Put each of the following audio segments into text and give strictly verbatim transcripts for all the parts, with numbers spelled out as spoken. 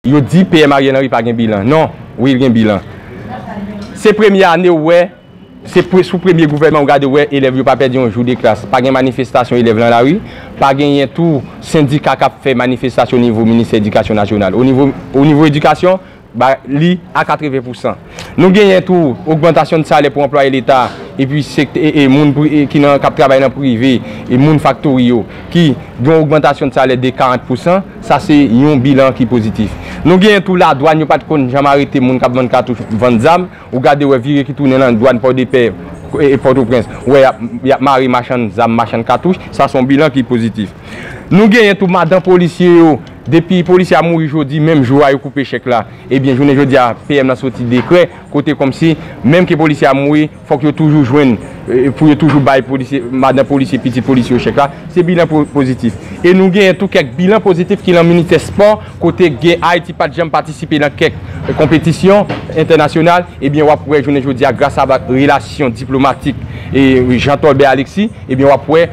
Yo di P M Ariel Henry pa gen bilan. Non, wi, l gen bilan. Se premye ane w wè, se pre- sou premye gouvènman w gade w wè elèv yo pa pèdi yon jou de klas. Pa gen manifestasyon elèv nan lari, pa genyen tou sendika k ap fè manifestasyon o nivo Ministè Edikasyon Nasyonal. O nivo, o nivo edikasyon, ba, li a katreven pousan. Nou genyen tou ogmantasyon de salè pou anplwaye leta, epi sektè, e, e moun pri- e ki nan, k ap travay nan prive, e moun faktori yo, ki gen ogmantasyon de salè de karant pousan, sa se yon bilan ki pozitif. Nou genyen tou ladwàn, yo pa t konn janm arete moun k ap vann katouch, vann zam, ou gade wè vire ki tounen nan dwàn Pòdepè, e, e Pòtoprens, wè y ap, y ap mare machann zam, machann katouch, sa se yon bilan ki pozitif. Nou genyen tou madan polisye yo, depi polisye a mouri jodi, menm jou a yo koupe chèk la. Ebyen, jounen jodi a, P M nan soti dekrè, kote kòmsi, menm ke polisye a mouri, fòk yo toujou jwenn, e, pou yo toujou bay polisye, madan polisye, pitit polisye yo chèk la. Se bilan po- pozitif. E nou genyen tou kèk bilan pozitif ki nan ministè spò, kote gen Ayiti pa t janm patisipe nan kèk, e, konpetisyon entènasyonal. Ebyen, w ap wè jounen jodi a, gras a relasyon diplomatik, e, Jean Tolbert Alexis, ebyen, w ap wè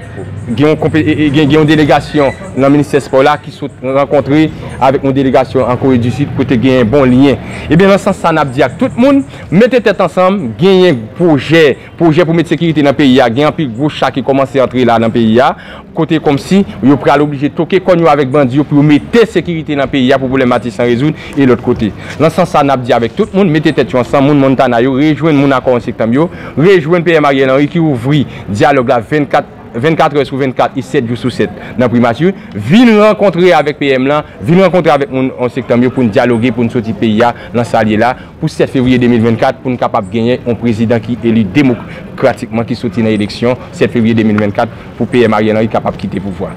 gen yon konpe- e, e, gen, gen yon delegasyon nan ministè spò la ki sot rankontre avèk yon delegasyon an Kore di Sid, kote genyen bon lyen. Ebyen, nan sans sa, n ap di ak tout moun, mete tèt ansanm, genyen pwojè, pwojè pou met sekirite nan peyi a. Gen anpil gwo cha ki kòmanse antre la nan peyi a, kote kòmsi yo pral oblije toke kòn yo avèk bandi yo pou yo mete sekirite nan peyi a pou pwoblèm Matisan rezoud e lòt kote. Nan sans sa, n ap di avèk tout moun, mete tèt yo ansanm, moun Montana yo, rejwenn moun Akò onz Septanm yo, rejwenn P M Ariel Henry ki ouvri dyalòg la vennkat, vennkat è sou vennkat e sèt jou sou sèt nan Primati. Vin rankontre avèk P M lan, vin rankontre avèk moun onz Septanm yo pou n dyaloge, pou n soti peyi a nan sa l ye la, pou sèt fevriye de mil vennkat, pou n kapab genyen yon prezidan ki eli demokratikman, ki soti nan eleksyon sèt fevriye de mil vennkat, pou P M Ariel Henry kapab kite pouvwa.